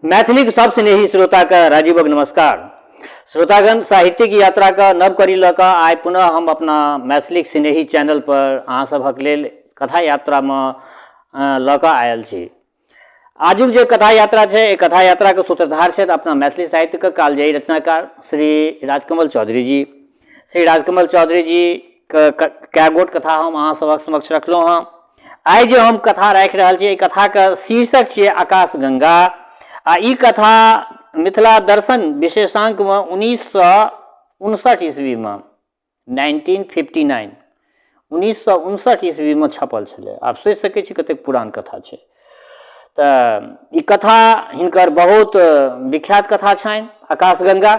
मैथिलीक सब स्नेही श्रोताके राजीवक नमस्कार। श्रोतागण, साहित्यिक यात्राके नव कड़ी लऽ कऽ आइ पुनः हम अपना मैथिलीक स्नेही चैनल पर अहाँ सभक लेल कथा यात्रामे लऽ कऽ आयल छी। आजुक जे कथा यात्रा छै, एहि कथा यात्राके सूत्रधार छथि अपना मैथिली साहित्यके कालजयी रचनाकार श्री राजकमल चौधरी जी। श्री राजकमल चौधरी जीके कए गोट कथा हम अहाँ सभक समक्ष रखलहुँ हँ। आइ जे हम कथा राखि रहल छी, एहि कथाके शीर्षक छियै आकाश गंगा, आ ई कथा मिथिला दर्शन विशेषांकमे 1959 ईस्वीमे, 1959, 1959 ईस्वीमे छपल छलै। आब सोचि सकै छी कतेक पुरान कथा छै। तऽ ई कथा हिनकर बहुत विख्यात कथा छनि आकाशगंगा।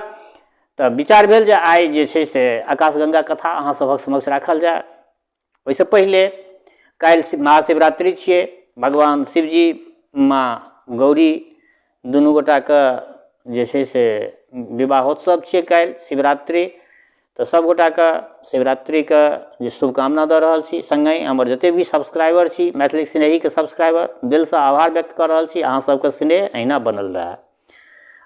तऽ विचार भेल जे आइ जे छै से आकाशगंगा कथा अहाँ सभक समक्ष राखल जाय। ओहिसँ पहिले काल्हि महाशिवरात्रि छियै, भगवान शिवजी माँ गौरी दुनू गोटाके जे छै से विवाहोत्सव छियै काल्हि शिवरात्रि। तऽ सभगोटाके शिवरात्रिके जे शुभकामना दऽ रहल छी। सङ्गहि हमर जतेक भी सब्सक्राइबर छी, मैथिलीक स्नेहीके सब्सक्राइबर, दिलसँ आभार व्यक्त कऽ रहल छी। अहाँ सभके स्नेह अहिना बनल रहए।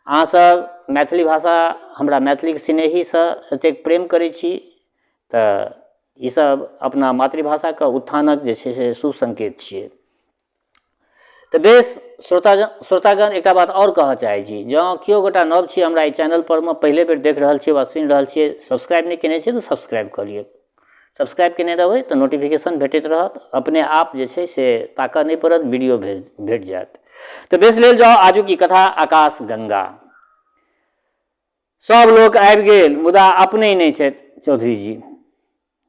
अहाँसभ मैथिली भाषा, हमरा मैथिलीक स्नेहीसँ एतेक प्रेम करै छी, तऽ ईसभ अपना मातृभाषाके उत्थानक जे छै से शुभ सङ्केत छियै। तऽ बेस श्रोतागण, एकटा बात आओर कहऽ चाहै छी, जँ केओ गोटा नव छी, हमरा एहि चैनल परमे पहिले बेर देख रहल छियै वा सुनि रहल छियै, सब्सक्राइब नहि केने छियै तऽ सब्सक्राइब कऽ लिअ। सब्सक्राइब केने रहबै तऽ नोटिफिकेशन भेटैत रहत, अपने आप जे छै से ताकऽ नहि पड़त, वीडियो भेट जायत। तऽ बेस, लेल जाउ आजुक ई कथा आकाश गंगा। सब लोक आबि गेल, मुदा अपने नहि छथि चौधरी जी।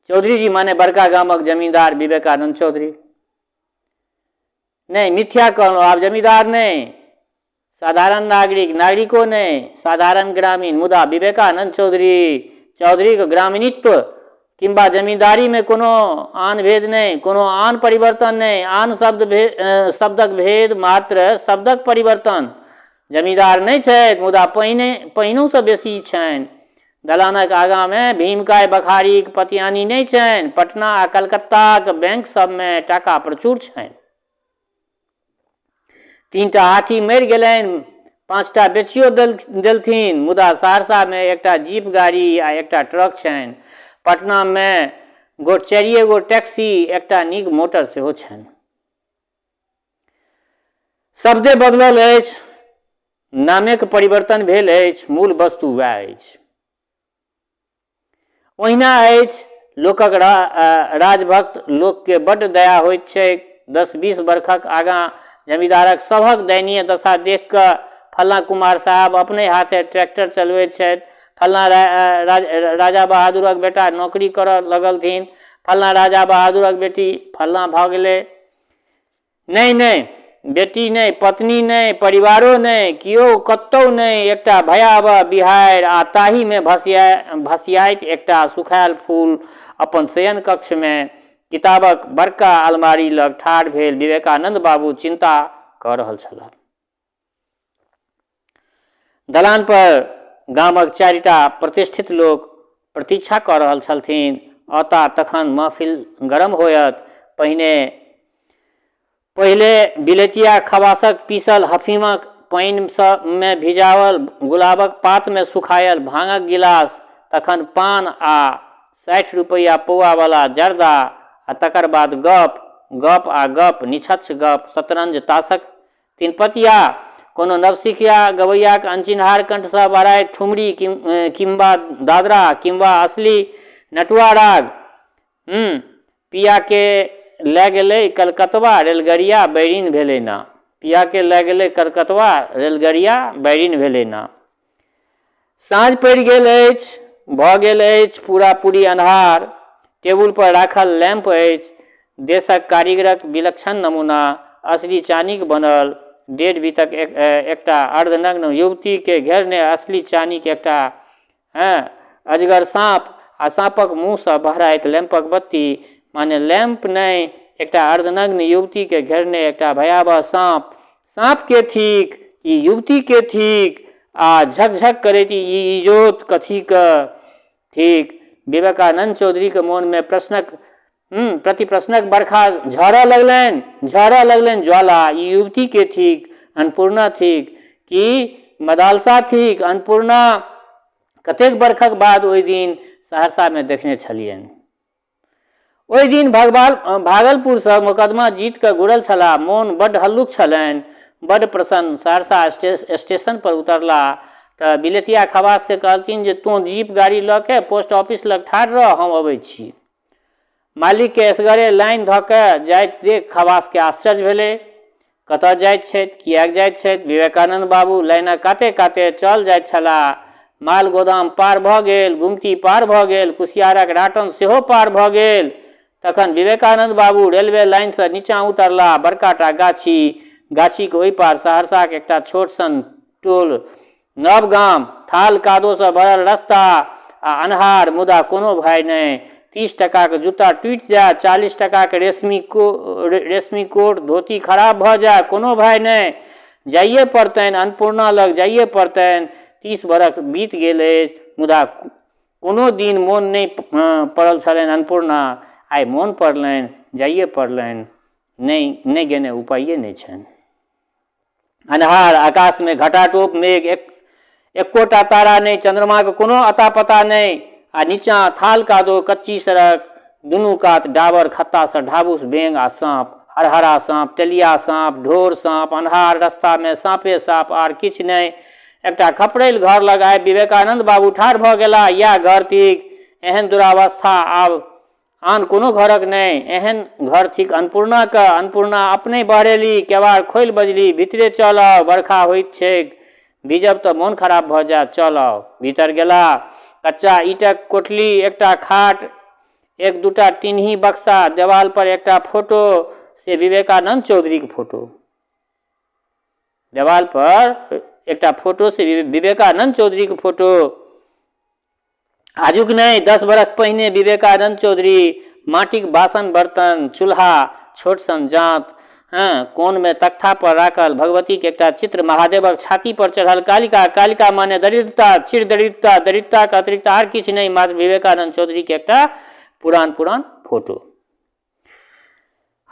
चौधरी जी माने बड़का गामक जमींदार विवेकानंद चौधरी। नहि, मिथ्या कहलहुँ, आब जमींदार नहि, साधारण नागरिक, नागरिको नहि, साधारण ग्रामीण। मुदा विवेकानंद चौधरी, चौधरीके ग्रामीणत्व किंबा जमींदारीमे कोनो आन भेद नहि, कोनो आन परिवर्तन नहि, आन शब्द भे शब्दक भेद मात्र, शब्दक परिवर्तन। जमींदार नहि छथि, मुदा पहिनहुसँ बेसी छनि। दलानक आगाँमे भीमकाय बखारीक पतियानी नहि छनि। पटना आ कलकत्ताक बैंक सभमे टाका प्रचुर छनि। 3टा हाथी मरि गेलनि, 5टा बेचियो देलथिन, मुदा सहरसामे एकटा जीप गाड़ी आ एकटा ट्रक छनि। पटनामे गोट 4 गो टैक्सी, एकटा नीक मोटर सेहो छनि। शब्दे बदलल अछि, नामेक परिवर्तन भेल अछि, मूल वस्तु वएह अछि। ओहिना अछि लोकक राजभक्त लोकके बड्ड दया होइत छैक। 10-20 बरखक आगाँ जमींदारक सभक दयनीय दशा देख कऽ फल्लाँ कुमार साहब अपने हाथे ट्रैक्टर चलबैत छथि, फल्लाँ राजा बहादुरक बेटा नौकरी करऽ लगलथिन, फल्लाँ राजा बहादुरक बेटी फल्लाँ भऽ गेलै। नहि नहि, बेटी नहि, पत्नी नहि, परिवारो नहि, केओ कतहु नहि। एकटा भयावह बिहाड़ि आ ताहिमे भसियाइत एकटा सुखायल फूल। अपन शयन कक्षमे किताबक बड़का अलमारी लग ठाढ़ भेल विवेकानन्द बाबू चिन्ता कऽ रहल छलाह। दलान पर गामक 4टा प्रतिष्ठित लोक प्रतीक्षा कऽ रहल छलथिन। औता तखन महफिल गरम होयत। पहिने पहिले बिलैतिया खबासक पीसल हफीमक पानिमे भिजाओल गुलाबक पातमे सुखायल भाङक गिलास, तखन पान आ 60 रुपैया पौआवला जर्दा, आ तकर बाद गप, गप आ गप, निछच्छ गप, शतरंज, ताशक तिनपतिया, कोनो नवसिखिया गवैयाक अनचिन्हार कंठसँ बहराइत ठुमरी किंबा दादरा किंवा असली नटुआ राग, पियाके लए गेलै कलकतबा रेलगड़िया बैरिन भेलै ना, पियाके लए गेलै कलकतबा रेलगड़िया बैरिन भेलै ना। साँझ पड़ि गेल अछि, भऽ गेल अछि पूरा-पूरी अन्हार। टेबुल पर राखल लैम्प अछि देशक कारीगरक विलक्षण नमूना, असली चानीक बनल। 1.5 बीतक एकटा अर्धनग्न युवतीकेँ घेरने असली चानीक एकटा अजगर साँप आ साँपक मुँहसँ बहराइत लैम्पक बत्ती। माने लैम्प नहि, एकटा अर्धनग्न युवतीकेँ घेरने एकटा भयावह साँप। साँप के थिक? ई युवती के थिक? आ झकझक करैत ई इजोत कथीक थिक? विवेकानन्द चौधरीक मोनमे प्रश्नक प्रतिप्रश्नक बरखा झरऽ लगलनि, झरऽ लगलनि ज्वाला। ई युवती के थिक? अन्नपूर्णा थिक? कि मदालसा थिक अन्नपूर्णा? कतेक बरखक बाद ओहि दिन सहरसामे देखने छलियनि। ओहि दिन भगवान भागलपुरसँ मोकदमा जीत कऽ घुरल छलाह। मोन बड्ड हल्लुक छलनि, बड्ड प्रसन्न। सहरसा स्टेशन पर उतरलाह तऽ बिलेतिया खवासके कहलथिन जे तोँ जीप गाड़ी लऽ के पोस्ट ऑफिस लग ठाढ़ रह, हम अबै छी। मालिकके एसगरे लाइन धऽ कऽ जाइत देख खवासके आश्चर्य भेलै। कतऽ जाइत छथि, किएक जाइत छथि? विवेकानन्द बाबू लाइनक काते-काते चल जाइत छलाह। माल गोदाम पार भऽ गेल, गुमती पार भऽ गेल, कुसियारक राटन सेहो पार भऽ गेल। तखन विवेकानन्द बाबू रेलवे लाइनसँ नीचाँ उतरलाह। बड़का टा गाछी, गाछीक ओहि पार सहरसाक एकटा छोट सन टोल, नव गाम, थाल कादोसँ भरल रस्ता आ अन्हार, मुदा कोनो भय नहि। 30 टाकाक जूता टूटि जाय, 40 टाकाक रेशमी कोट, धोती खराब भऽ जाय, कोनो भय नहि। जाइए पड़तनि, अन्नपूर्णा लग जाइए पड़तनि। 30 बरख बीत गेल अछि, मुदा कोनो दिन मोन नहि पड़ल छलनि अन्नपूर्णा। आइ मोन पड़लनि, जाइए पड़लनि। नहि, नहि गेने उपाइए नहि छनि। अन्हार, आकाशमे घटाटोप मेघ, एकोटा तारा नहि, चन्द्रमाक कोनो अता पता नहि, आ नीचाँ थाल कादो, कच्ची सड़क, दुनू कात डाबर खत्तासँ ढाबुस बेंग आ साँप, हरहरा साँप, तेलिया साँप, ढोर साँप, अन्हार रस्तामे साँपे साँप आर किछु नहि। एकटा खपरैल घर लग आबि विवेकानन्द बाबू ठाढ़ भऽ गेलाह। इएह घर थिक। एहन दुरावस्था आब आन कोनो घरक नहि। एहन घर थिक अन्नपूर्णाक। अन्नपूर्णा अपनहि बहरेली, केबाड़ खोलि बजली, भीतरे चल आउ, बरखा होइत छैक, भीजब तऽ मोन खराब भऽ जायत, चल आउ। भीतर गेलाह। कच्चा ईंटक कोठली, एकटा खाट, एक दूटा टिनही बक्सा, देवाल पर एकटा फोटो, से विवेकानन्द चौधरीक फोटो। देवाल पर एकटा फोटो, से विवेकानन्द चौधरीक फोटो। आजुक नहि, 10 बरख पहिने विवेकानन्द चौधरी माटिक बासन बर्तन, चूल्हा, छोट सन जाँत, हँ, कोनमे तख्ता पर राखल भगवतीक एकटा चित्र, महादेवक छाती पर चढ़ल कालिका, कालिका माने दरिद्रता, चिर दरिद्रता, दरिद्रताक अतिरिक्त आर किछु नहि, मात्र विवेकानन्द चौधरीक एकटा पुरान पुरान फोटो।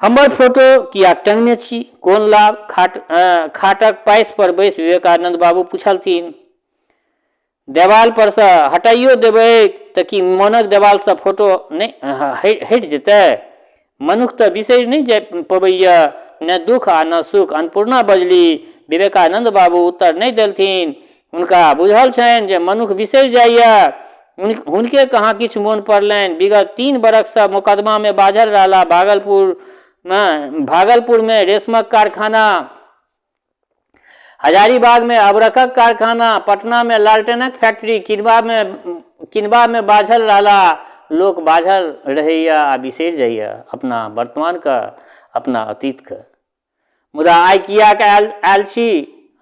हमर फोटो किएक टंगने छी, कोन लाभ? खाटक पासि पर बैसि विवेकानन्द बाबू पुछलथिन। देवाल परसँ हटाइयो देबै तऽ की मोनक देवालसँ फोटो नहि हटि जेतै? मनुख तऽ बिसरि नहि जा पबैए, ने दुख आ ने सुख। अन्नपूर्णा बजली। विवेकानन्द बाबू उत्तर नहि देलथिन। हुनका बुझल छनि जे मनुख बिसरि जाइए। हुनके कहाँ किछु मोन पड़लनि। विगत 3 बरखसँ मोकदमामे बाझल रहला। भागलपुरमे रेशमक कारखाना, हजारीबागमे अबरकक कारखाना, पटनामे लालटेनक फैक्ट्री किनबामे बाझल रहला। लोक बाझल रहैए आ बिसरि जाइए अपना वर्तमानके, अपना अतीतके। मुदा आइ किएक आयल छी?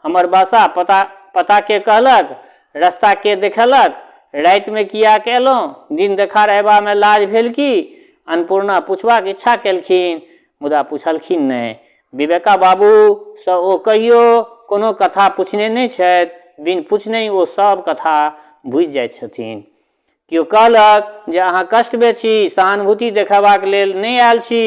हमर बासा पता के कहलक? रस्ता के देखेलक? रातिमे किएक अयलहुँ? दिन देखार अयबामे लाज भेल की? अन्नपूर्णा पुछबाक इच्छा केलखिन, मुदा पुछलखिन नहि। विवेका बाबूसँ ओ कहियो कोनो कथा पुछने नहि छथि। बिन पुछनहि ओ सभ कथा बुझि जाइत छथिन। केओ कहलक जे अहाँ कष्टमे छी, सहानुभूति देखेबाक लेल नहि आयल छी,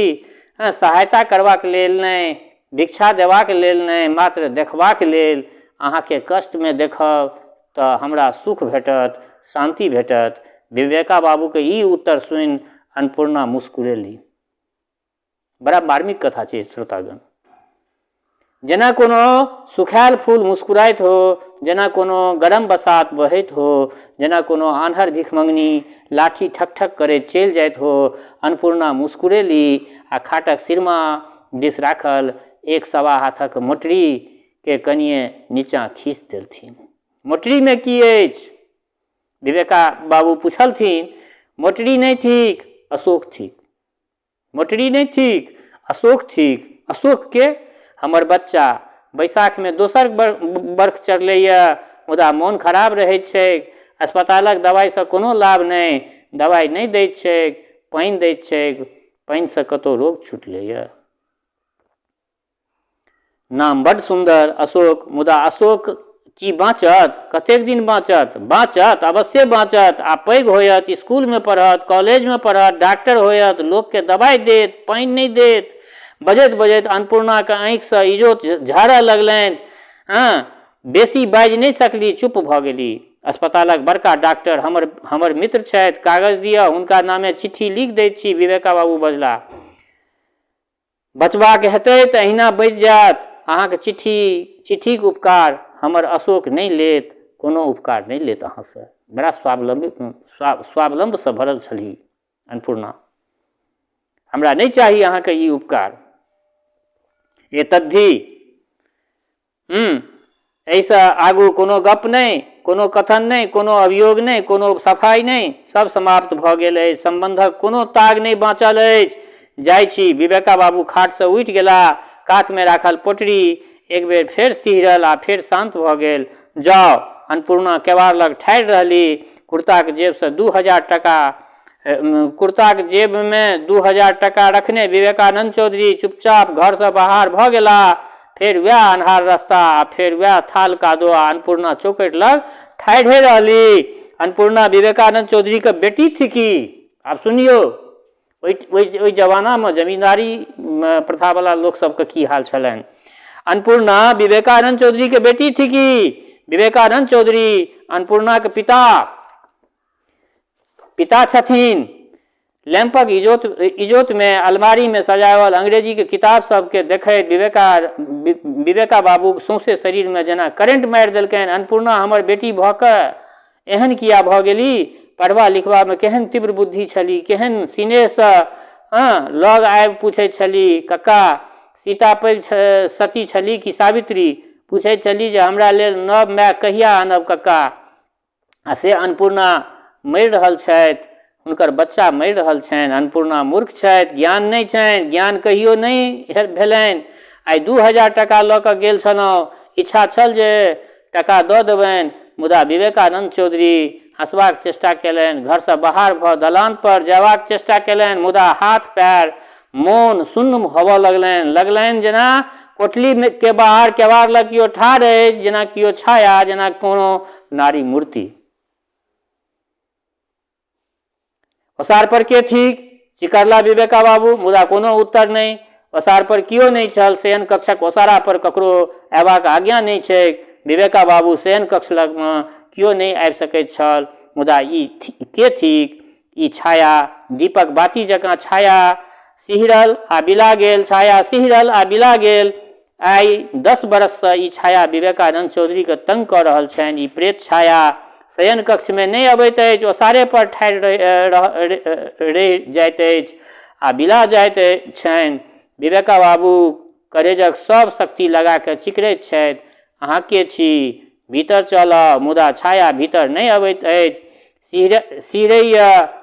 सहायता करबाक लेल नहि, भिक्षा देबाक लेल नहि, मात्र देखबाक लेल। अहाँके कष्टमे देखब तऽ हमरा सुख भेटत, शान्ति भेटत। विवेका बाबूके ई उत्तर सुनि अन्नपूर्णा मुस्कुरेली। बड़ा मार्मिक कथा छै श्रोतागण। जेना कोनो सुखायल फूल मुस्कुराइत हो, जेना कोनो गरम बसात बहैत हो, जेना कोनो आन्हर भिखमंगनी लाठी ठक ठक करैत चलि जाइत हो, अन्नपूर्णा मुस्कुरेली आ खाटक सिरमा दिस राखल एक सवा हाथक मोटरीके कनिये नीचाँ खींच देलथिन। मोटरीमे की अछि? विवेका बाबू पुछलथिन। मोटरी नहि थिक, अशोक थिक। मोटरी नहि थिक, अशोक थिक। अशोक के? हमर बच्चा। बैसाखमे दोसर बर्ख चढ़लैए, मुदा मोन खराब रहैत छैक। अस्पतालक दवाइसँ कोनो लाभ नहि। दवाइ नहि दैत छैक, पानि दैत छैक। पानिसँ कतहु रोग छुटलैए? नाम बड्ड सुन्दर अशोक, मुदा अशोक की बाँचत? कतेक दिन बाँचत? बाँचत, अवश्ये बाँचत आ पैघ होयत, स्कूलमे पढ़त, कॉलेजमे पढ़त, डॉक्टर होयत, लोककेँ दबाइ देत, पानि नहि देत। बजैत बजैत अन्नपूर्णाक आँखिसँ इजोत झहरऽ लगलनि। हँ, बेसी बाजि नहि सकली, चुप भऽ गेली। अस्पतालक बड़का डॉक्टर हमर हमर मित्र छथि, कागज दिअ, हुनका नामे चिट्ठी लिख दैत छी, विवेका बाबू बजला। बचबाक हेतै तऽ अहिना बचि जायत। अहाँके चिट्ठी चिट्ठीके उपकार हमर अशोक नहि लेत, कोनो उपकार नहि लेत अहाँसँ। बड़ा स्वावलम्बी स्वावलम्बसँ भरल छलीह अन्नपूर्णा। हमरा नहि चाही अहाँके ई उपकार। एतद्धि एहिसँ आगू कोनो गप नहि, कोनो कथन नहि, कोनो अभियोग नहि, कोनो सफाइ नहि, सब समाप्त भऽ गेल अछि। सम्बन्धक कोनो ताग नहि बाँचल अछि। जाइ छी। विवेका बाबू खाटसँ उठि गेलाह। कातमे राखल पोटरी एक बेर फेर सिहरल आ फेर शान्त भऽ गेल। जाउ। अन्नपूर्णा केबाड़ लग ठाढ़ि रहली। कुर्ताक जेबसँ 2000 टाका कुर्ताक जेबमे 2000 टाका रखने विवेकानन्द चौधरी चुपचाप घरसँ बाहर भऽ गेलाह। फेर वएह अन्हार रस्ता आ फेर वएह थाल कादो आ अन्नपूर्णा चौकठि लग ठाढ़े रहली। अन्नपूर्णा विवेकानन्द चौधरीक बेटी थिकी। आब सुनियौ, ओहि ओहि ओहि जमानामे जमींदारी प्रथावला लोक सबके की हाल छलनि। अन्नपूर्णा विवेकानन्द चौधरीके बेटी थिकी। विवेकानन्द चौधरी अन्नपूर्णाक पिता पिता छथिन। लैम्पक इजोत इजोतमे अलमारीमे सजाओल अंग्रेजीके किताब सबके देखैत विवेका विवेका बाबूक सौंसे शरीरमे जेना करेंट मारि देलकनि। अन्नपूर्णा हमर बेटी भऽ कऽ एहन किया भऽ गेली? पढ़बा लिखबामे केहन तीव्र बुद्धि छली, केहन सिनेहसँ हँ लग आबि पूछैत छली, कक्का, सीता पैघ सती छली कि सावित्री? पूछैत छली जे हमरा लेल नव माय कहिया आनब कक्का? आ से अन्नपूर्णा मरि रहल छथि, हुनकर बच्चा मरि रहल छनि। अन्नपूर्णा मूर्ख छथि, ज्ञान नहि छनि, ज्ञान कहियो नहि भेलनि। आइ 2000 टाका लऽ कऽ गेल छलहुँ, इच्छा छल जे टाका दऽ देबनि, मुदा विवेकानन्द चौधरी हँसबाक चेष्टा कयलनि, घरसँ बाहर भऽ दलानपर जयबाक चेष्टा कयलनि, मुदा हाथ पएर मोन सुन्न होबऽ लगलनि। लगलनि जेना कोठलीके बाहर केबाड़ लग केओ ठाढ़ अछि, जेना केओ छाया, जेना कोनो नारी मूर्ति। ओसार पर के थिक? चिकरला विवेका बाबू, मुदा कोनो उत्तर नहि। ओसार पर केओ नहि छल। शयन कक्षक ओसारा पर ककरो अयबाक आज्ञा नहि छैक। विवेका बाबू शयन कक्ष लगमे केओ नहि आबि सकैत छल। मुदा ई के थिक? ई छाया, दीपक बाती जकाँ छाया सिहरल आ बिला गेल, छाया सिहरल आ बिला गेल। आइ 10 बरससँ ई छाया विवेकानन्द चौधरीकेँ तंग कऽ रहल छनि। ई प्रेत छाया शयन कक्षमे नहि अबैत अछि, ओसारे पर ठाढ़ि रहि जाइत अछि आ बिला जाइत छनि। विवेका बाबू करेजक सभ शक्ति लगा कऽ चिकरैत छथि, अहाँ के छी? भीतर चलऽ। मुदा छाया भीतर नहि अबैत अछि। सिहरैए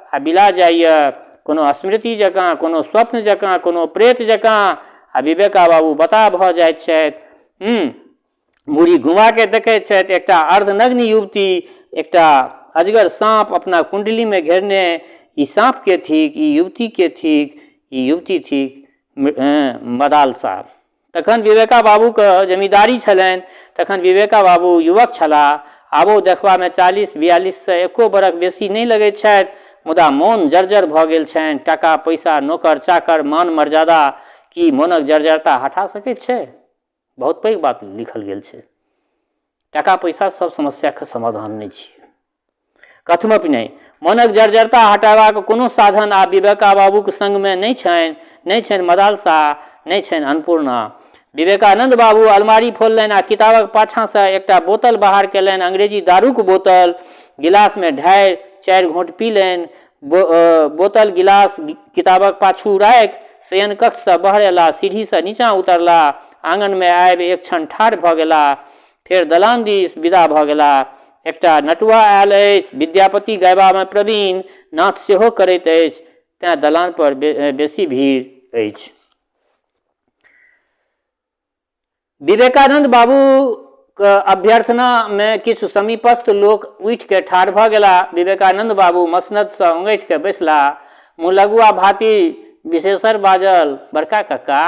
आ बिला जाइए, कोनो स्मृति जकाँ, कोनो स्वप्न जकाँ, कोनो प्रेत जकाँ। आ विवेका बाबू बताह भऽ जाइत छथि। मूड़ी घुमा के देखैत छथि, एकटा अर्धनग्न युवती एकटा अजगर साँप अपना कुण्डलीमे घेरने। ई साँप के थिक? ई युवती के थिक? ई युवती थिक मदालसा। तखन विवेका बाबूके जमींदारी छलनि। तखन विवेका बाबू युवक छलाह। आबो देखबामे 40-42सँ एको बरख बेसी नहि लगैत छथि, मुदा मोन जर्जर भऽ गेल छनि। टाका पैसा, नोकर चाकर, मान मर्यादा की मोनक जर्जरता हटा सकैत छै? बहुत पैघ बात लिखल गेल छै। टाका पैसा सब समस्याके समाधान नहि छियै, कथमपि नहि। मोनक जर्जरता हटेबाक कोनो साधन आब विवेका बाबूक संगमे नहि छनि। नहि छनि मदालसा, नहि छनि अन्नपूर्णा। विवेकानन्द बाबू अलमारी फोललनि आ किताबक पाछाँसँ एकटा बोतल बाहर कयलनि, अंग्रेजी दारूक बोतल। गिलासमे ढारि 4 घोंट पीलनि। बोतल गिलास किताबक पाछू राखि शयन कक्षसँ बहरेला, सीढ़ीसँ नीचाँ उतरला। आङनमे आबि एक क्षण ठाढ़ भऽ गेला। फेर दलान दिस विदा भऽ गेला। एकटा नटुआ आयल अछि, विद्यापति गयबामे प्रवीण, नाच सेहो करैत अछि, तेँ दलान पर बेसी भीड़ अछि। विवेकानन्द बाबूक अभ्यर्थनामे किछु समीपस्थ लोक उठिकऽ ठाढ़ भऽ गेलाह। विवेकानन्द बाबू मसनदसँ ओङठिकऽ बैसलाह। मुँहलगुआ भातिज विशेषर बाजल, बड़का कक्का,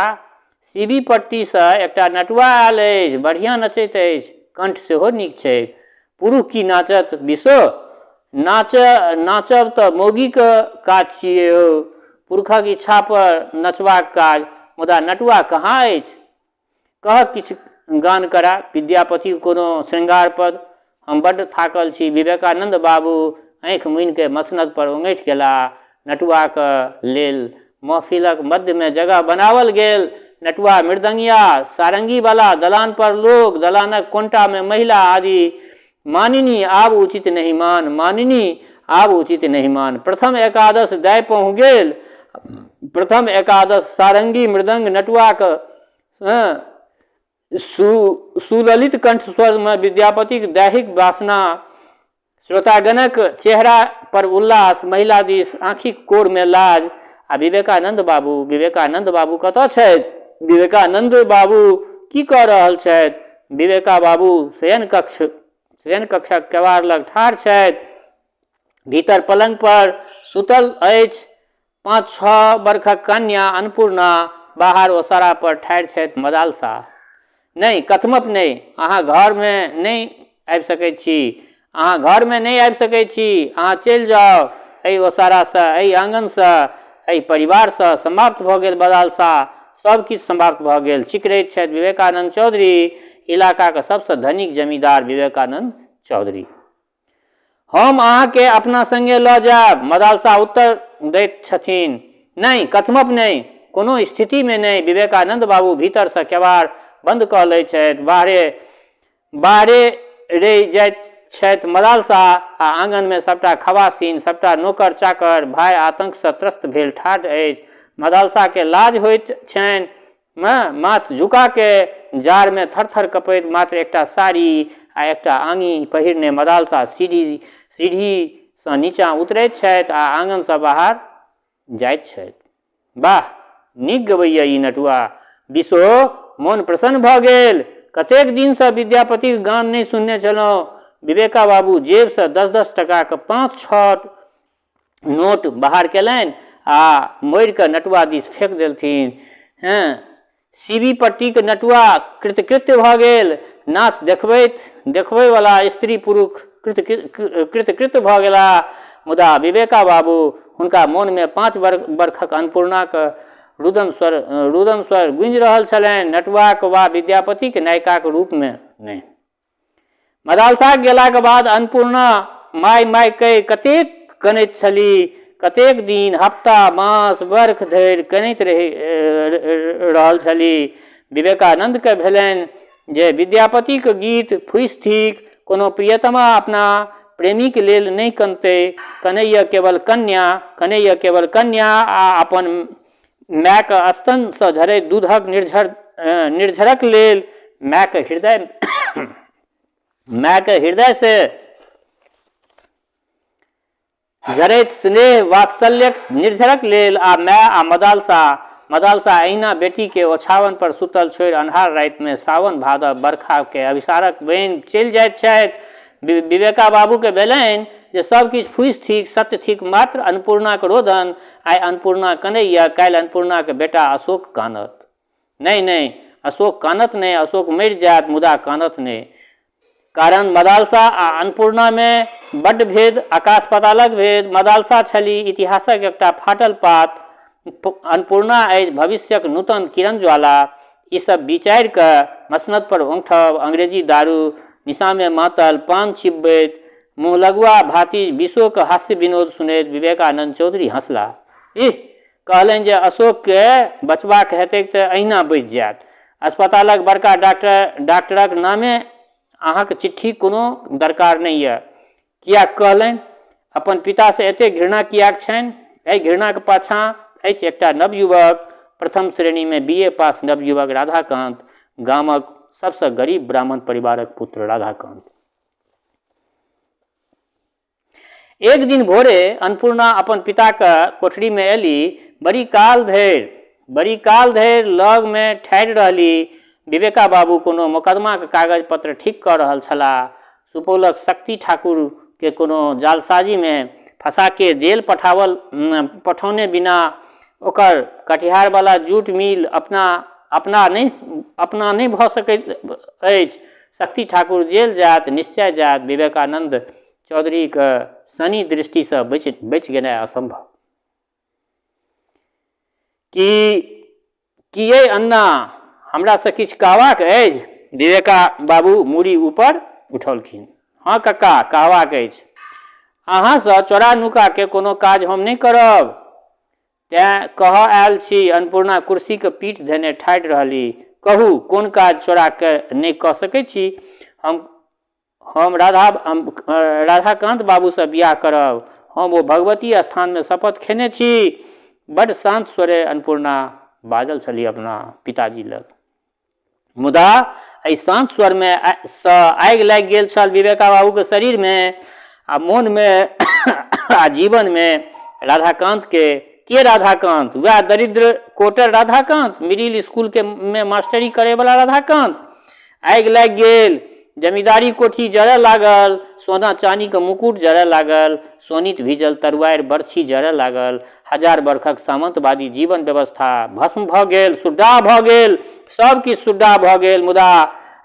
सीबी पट्टीसँ एकटा नटुआ आयल अछि, बढ़ियाँ नचैत अछि, कंठ सेहो नीक छैक। पुरुख की नाचत बिसो? नाच नाचब तऽ मौगीक काज छियै हौ, पुरुखक इच्छापर नचबाक काज। मुदा नटुआ कहाँ अछि? कहक किछु गान करा विद्यापतिक कोनो श्रृंगार पद। हम बड्ड थाकल छी। विवेकानन्द बाबू आँखि मुनिके मसनदपर ओङठि गेलाह। नटुआक लेल महफिलक मध्यमे जगह बनाओल गेल। नटुआ, मृदंगिया, सारंगीवला, दलानपर लोक, दलानक कोनटामे महिला आदि। मानिनी आब उचित नहि मान, मानिनी आब उचित नहि मान। प्रथम एकादश दय पहुँ गेल। प्रथम एकादश सारंगी, मृदंग, नटुआक सुललित कंठ स्वरमे विद्यापतिक दैहिक वासना, श्रोतागणक चेहरा पर उल्लास, महिला दिस आँखिक कोरमे लाज आ विवेकानन्द बाबू, विवेकानन्द बाबू कतऽ छथि? विवेकानन्द बाबू की कऽ रहल छथि? विवेका बाबू शयन कक्ष शयन कक्षक केवाड़ लग ठाढ़ छथि। भीतर पलंग पर सुतल अछि 5-6 बरखक कन्या अन्नपूर्णा। बाहर ओसारा पर ठाढ़ि छथि मदालसा। नहि, कथमप नहि, अहाँ घरमे नहि आबि सकैत छी। अहाँ घरमे नहि आबि सकैत छी। अहाँ चलि जाउ एहि ओसारासँ, एहि आँगनसँ, एहि परिवारसँ। समाप्त भऽ गेल मदालसा, सभ किछु समाप्त भऽ गेल। चिकरैत छथि विवेकानन्द चौधरी, इलाकाक सभसँ धनिक जमींदार विवेकानन्द चौधरी। हम अहाँकेँ अपना संगे लऽ जायब, मदालसा उत्तर दैत छथिन। नहि, कथमप नहि, कोनो स्थितिमे नहि। विवेकानन्द बाबू भीतरसँ केबाड़ बन्द कऽ लैत छथि। बाहरे बाहरे रहि जाइत छथि मदालसा आ आङनमे सभटा खबासिन, सभटा नोकर चाकर भाय आतंकसँ त्रस्त भेल ठाढ़ अछि। मदालसाकेँ लाज होइत छनि। माथ झुकाके जाड़मे थर-थर कँपैत मात्र एकटा साड़ी आ एकटा आङी पहिरने मदालसा सीढ़ीसँ नीचाँ उतरैत छथि आ आङनसँ बाहर जाइत छथि। वाह! नीक गबैए ई नटुआ। बिसो, मोन प्रसन्न भऽ गेल। कतेक दिनसँ विद्यापतिक गान नहि सुनने छलहुँ। विवेका बाबू जेबसँ 10-10 टकाक 5-6 नोट बाहर कयलनि आ मोड़िकऽ नटुआ दिस फेक देलथिन। हँ, सीबी पट्टीक नटुआ कृतकृत्य भऽ गेल। नाच देखबैत देखबैवला स्त्री पुरुख कृतकृत्य भऽ गेलाह। मुदा विवेका बाबू, हुनका मोनमे 5 बरखक अन्नपूर्णाक रुदन स्वर गूँजि रहल छलनि, नटुआक वा विद्यापतिक नायिकाक रूपमे नहि। मदालसा गेलाक बाद अन्नपूर्णा माय माय कहि कतेक कनैत छली। कतेक दिन, हफ्ता, मास, बर्ख धरि कनैत रहि रहल छली। विवेकानन्दके भेलनि जे विद्यापतिक गीत फूसि थिक। कोनो प्रियतमा अपना प्रेमीक लेल नहि कनतै। कनैए केवल कन्या, कनैए केवल कन्या आ अपन मायके स्तनसँ झरैत दूधक निर्झरक लेल। मायके हृदयसँ झरैत स्नेह वात्सल्यक निर्झरक लेल। आ माय आ मदालसा, मदालसा एहिना बेटीके ओछावन पर सुतल छोड़ि अन्हार रातिमे सावन भादव बरखाके अभिसारक बनि चलि जाइत छथि। विवेका बाबूके भेलनि जे सब किछु फूसि थिक, सत्य थिक मात्र अन्नपूर्णाक रोदन। आइ अन्नपूर्णा कनैए, काल्हि अन्नपूर्णाक बेटा अशोक कानत। नहि नहि, अशोक कानत नहि, अशोक मरि जायत मुदा कानत नहि। कारण मदालसा आ अन्नपूर्णामे बड्ड भेद, आकाश पातालक भेद। मदालसा छली इतिहासक एकटा फाटल पात, अन्नपूर्णा अछि भविष्यक नूतन किरण ज्वाला। ई सब विचारि कऽ मसनद पर ओंगठब, अंग्रेजी दारू निशामे मातल, पान चिबबैत, मुँहलगुआ भातिज विशोक हास्य विनोद सुनैत विवेकानन्द चौधरी हँसला। इह! कहलनि जे अशोककेँ बचबाक हेतैक तऽ एहिना बचि जायत। अस्पतालक बड़का डाक्टरक नामे अहाँक चिट्ठीक कोनो दरकार नहि यऽ। किएक कहलनि? अपन पितासँ एतेक घृणा किएक छनि? एहि घृणाक पाछाँ अछि एकटा नवयुवक, प्रथम श्रेणीमे बी.ए पास नवयुवक राधाकान्त, गामक सभसँ गरीब ब्राह्मण परिवारक पुत्र राधाकान्त। एक दिन भोरे अन्नपूर्णा अपन पिताक कोठरीमे अयली। बड़ी काल धरि लगमे ठाढ़ि रहली। विवेका बाबू कोनो मोकदमाक कागज पत्र ठीक कऽ रहल छलाह। सुपौलक शक्ति ठाकुरके कोनो जालसाजीमे फँसाके जेल पठौने बिना ओकर कटिहारवला जूट मिल अपना नहि भऽ सकैत अछि। शक्ति ठाकुर जेल जायत, निश्चय जायत। विवेकानन्द चौधरीक शनि दृष्टिसँ बचि गेनाइ असम्भव। की कियै अन्ना, हमरासँ किछु कहबाक अछि? विवेका बाबू मूड़ी ऊपर उठौलखिन। हँ कक्का, कहबाक अछि। अहाँसँ चोरा नुकाके कोनो काज हम नहि करब। तेँ कहऽ आयल छी। अन्नपूर्णा कुर्सीक पीठ धेने ठाढ़ि रहलीह। कहू, कोन काज चोरा कऽ नहि कऽ सकैत छी? हम हम राधा राधाकान्त बाबूसँ बियाह करब। हम ओ भगवती स्थानमे शपथ खेने छी। बड्ड शान्त स्वरे अन्नपूर्णा बाजल छलीह अपना पिताजी लग। मुदा एहि शान्त स्वरमे सँ आगि लागि गेल छल विवेका बाबूके शरीरमे आ मोनमे आ जीवनमे। राधाकान्तके के राधाकान्त? वएह दरिद्र कोटर राधाकान्त, मिडिल स्कूलके मे मास्टरी करैवला राधाकान्त। आगि लागि गेल, जमींदारी कोठी जरय लागल, सोना चानीके मुकुट जरय लागल, सोनित भीजल तरुआरि बरछी जरय लागल, हजार बरखक सामन्तवादी जीवन व्यवस्था भस्म भऽ गेल, सुड्डाह भऽ गेल, सब किछु सुड्डाह भऽ गेल। मुदा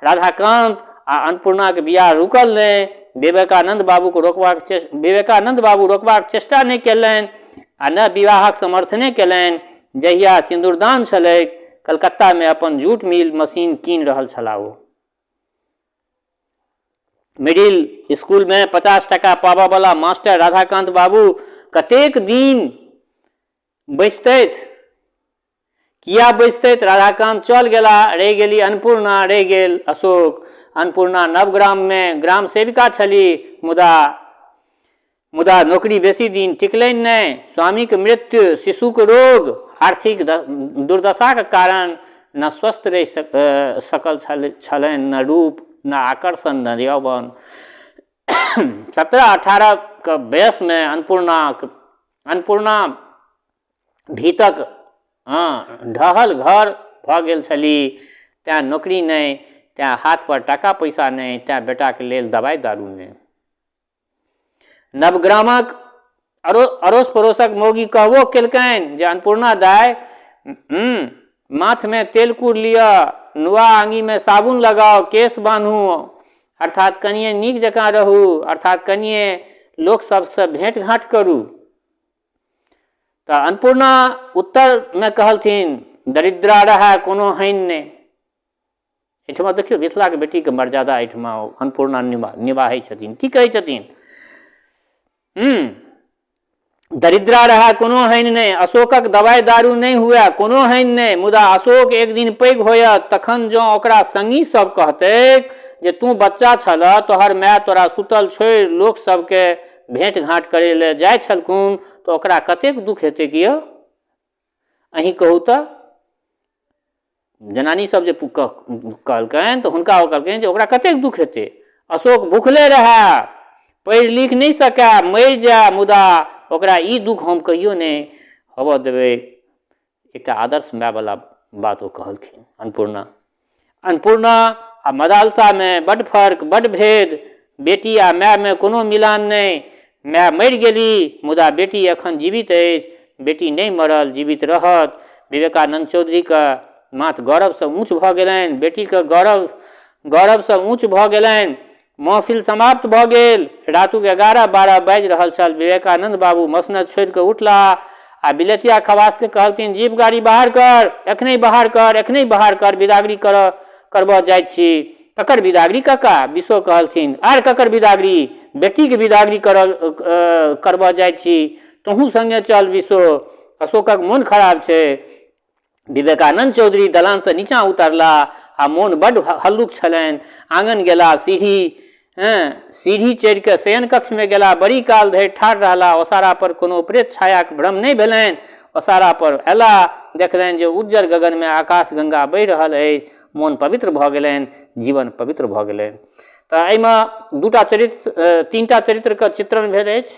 राधाकान्त आ अन्नपूर्णाक बियाह रुकल नहि। विवेकानन्द बाबूक रोकबाक विवेकानन्द बाबू रोकबाक चेष्टा नहि केलनि आ ने विवाहक समर्थने केलनि। जहिया सिन्दूरदान छलैक, कलकत्तामे अपन जूट मिल मशीन कीन रहल छलाह ओ। मिडिल स्कूलमे 50 टाका पाबऽवला मास्टर राधाकान्त बाबू कतेक दिन बचितथि? किया बचितथि? राधाकान्त चल गेला, रहि गेली अन्नपूर्णा, रहि गेल अशोक। अन्नपूर्णा नवग्राममे ग्राम सेविका छली, मुदा मुदा नौकरी बेसी दिन टिकलनि नहि। स्वामीक मृत्यु, शिशुक रोग, आर्थिक दुर्दशाक कारण न स्वस्थ रहि सकल छलनि, न रूप, न आकर्षण, न यौवन। 17-18 के वयसमे अन्नपूर्णाक अन्नपूर्णा भीतक हँ ढहल घर भऽ गेल छली। तेँ नौकरी नहि, तेँ हाथपर टाका पैसा नहि, तेँ बेटाक लेल दवाइ दारू नहि। नवग्रामक अड़ोस पड़ोसक मौगी कहबो केलकनि जे अन्नपूर्णा दाइ, माथमे तेल कूर लिअ, नुआ आङीमे साबुन लगाउ, केश बान्हू, अर्थात कनिए नीक जकाँ रहू, अर्थात कनिए लोक सबसँ भेँट घाँट करू। तऽ अन्नपूर्णा उत्तरमे कहलथिन, दरिद्रा रहए कोनो हानि नहि। एहिठमा देखियौ मिथिलाके बेटीके मर्यादा एहिठमा ओ अन्नपूर्णा निभाहै छथिन। की कहै छथिन? दरिद्रा रहए कोनो हानि नहि, अशोकक दवाइ दारू नहि हुए कोनो हानि नहि, मुदा अशोक एक दिन पैघ होयत तखन जँ ओकरा संगी सब कहतैक जे तू बच्चा छलह, तोहर माय तोरा सुतल छोड़ि लोक सबके भेँट घाँट करै लए जाइ छलखुन, तऽ ओकरा कतेक दुःख हेतैक यौ? अहीं कहू तऽ। जनानी सब जे कहलकनि तऽ हुनका ओ कहलकनि जे ओकरा कतेक दुःख हेतै। अशोक भुखले रहए, पढ़ि लिख नहि सकए, मरि जाए, मुदा ओकरा ई दुःख हम कहियो नहि होबऽ देबै। एकटा आदर्श मायवला बात ओ कहलखिन अन्नपूर्णा। अन्नपूर्णा आ मदालसामे बड्ड फर्क, बड्ड भेद। बेटी आ मायमे कोनो मिलान नहि। माय मरि गेली, मुदा बेटी एखन जीवित अछि। बेटी नहि मरल, जीवित रहत। विवेकानन्द चौधरीके माथ गौरवसँ ऊँच भऽ गेलनि। बेटीके गौरव गौरवसँ ऊँच भऽ गेलनि। महफिल समाप्त भऽ गेल। रातुक 11-12 बाजि रहल छल। विवेकानन्द बाबू मसनद छोड़ि कऽ उठलाह आ बिलतिया खवासकेँ कहलथिन, जीप गाड़ी बाहर कर, एखनहि बाहर कर, एखनहि बाहर कर, बिदागरी करऽ करबऽ जाइत छी। ककर बिदागरी कका? बिसो कहलथिन। आर ककर बिदागरी? बेटीक बिदागरी करऽ करबऽ जाइत छी। तोहूँ संगे चल बिसो। अशोकक मोन खराब छै। विवेकानन्द चौधरी दलानसँ नीचाँ उतरला आ मोन बड्ड हल्लुक छलनि। आङन गेला, सीढ़ी हँ सीढ़ी चढ़ि कऽ शयन कक्षमे गेला। बड़ी काल धरि ठाढ़ रहला। ओसारापर कोनो प्रेत छायाक भ्रम नहि भेलनि। ओसारापर अयला, देखलनि जे उज्जर गगनमे आकाश गंगा बहि रहल अछि। मोन पवित्र भऽ गेलनि, जीवन पवित्र भऽ गेलनि। तऽ एहिमे दूटा चरित्र, तीनटा चरित्रके चित्रण भेल अछि।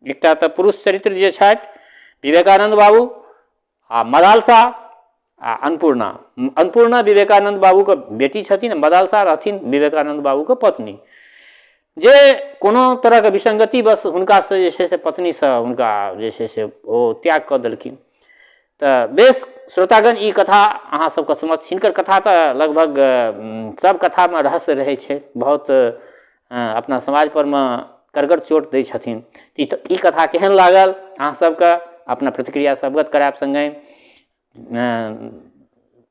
एकटा तऽ पुरुष चरित्र जे छथि विवेकानन्द बाबू आ मदालसा आ अन्नपूर्णा। अन्नपूर्णा विवेकानन्द बाबूके बेटी छथिन, मदालसा रहथिन विवेकानन्द बाबूके पत्नी, जे कोनो तरहके विसङ्गति बस हुनकासँ जे छै से पत्नीसँ हुनका जे छै से ओ त्याग कऽ देलखिन। तऽ बेस श्रोतागण, ई कथा अहाँ सबके समक्ष। हिनकर कथा तऽ लगभग सब कथामे रहस्य रहै छै, बहुत अपना समाज परमे कड़गर चोट दै छथिन। ई कथा केहन लागल अहाँ सबके अपना प्रतिक्रियासँ अवगत करायब। सङ्गहि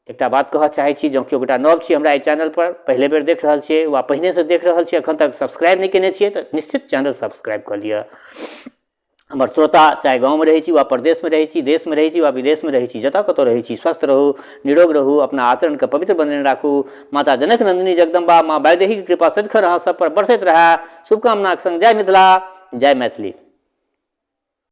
एकटा बात कहऽ चाहै छी, जँ केओ गोटा नव छी हमरा एहि चैनलपर, पहिले बेर देख रहल छियै वा पहिनेसँ देख रहल छियै, एखन तक सब्सक्राइब नहि केने छियै, तऽ निश्चित चैनल सब्सक्राइब कऽ लिअ। हमर श्रोता चाहे गाँवमे रहै छी वा परदेशमे रहै छी, देशमे रहै छी वा विदेशमे रहै छी, जतऽ कतौ रहै छी, स्वस्थ रहू, निरोग रहू, अपना आचरणके पवित्र बनेने राखू। माता जनक नन्दिनी जगदम्बा माँ वैदेहीके कृपा सदिखन अहाँ सब पर बरसैत रहए, शुभकामनाक संग जय मिथिला, जय मैथिली।